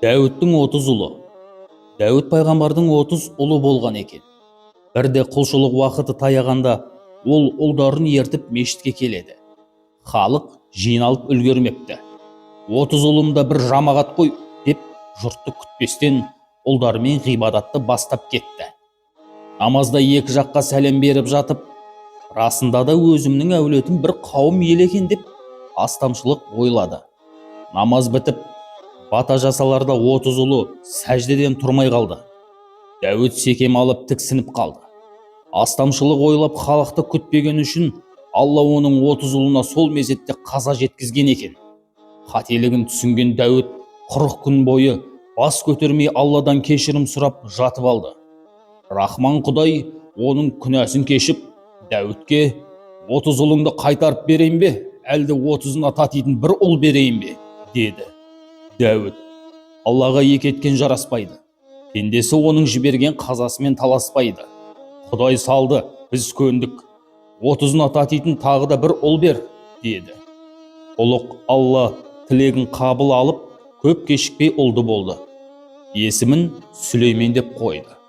Дәуіттің 30 ұлы. Дәуіт пайғамбардың 30 ұлы болған екен. Бірде құлшылық уақыты таяғанда ол ұлдарын ертіп мешітке келеді. Халық жиналып үлгермепті. 30 ұлым да бір жамағат қой деп, жұртты күтпестен ұлдарымен ғибадатты бастап кетті. Намазда екі жаққа сәлем беріп жатып, расында да өзімнің әулетім бір қауым ел екен деп астамшылық ойлады. Намаз бітіп, бата жасаларда 30 ұлы сәждеден тұрмай қалды. Дәуіт секем алып тіксініп қалды. Астамшылық ойлап халықты күтпеген үшін Алла оның 30 ұлына сол мезетте қаза жеткізген екен. Қателігін түсінген Дәуіт 40 күн бойы бас көтермей, Алладан кешірім сұрап жатып алды. Рахман Құдай оның күнәсін кешіп, Дәуітке: «30 ұлыңды қайтарып берейін бе, әлде 30-ына татитын бір ұл берейін бе?» – деді. Дәуіт: «Аллаға екі еткен жараспайды, пендесі оның жіберген қазасымен таласпайды. Құдай салды, біз көндік, 30-ына татитын тағы да бір ұл бер», – деді. Ұлық Алла тілегін қабыл алып, көп кешікпей ұлды болды. Есімін Сүлеймен деп қойды.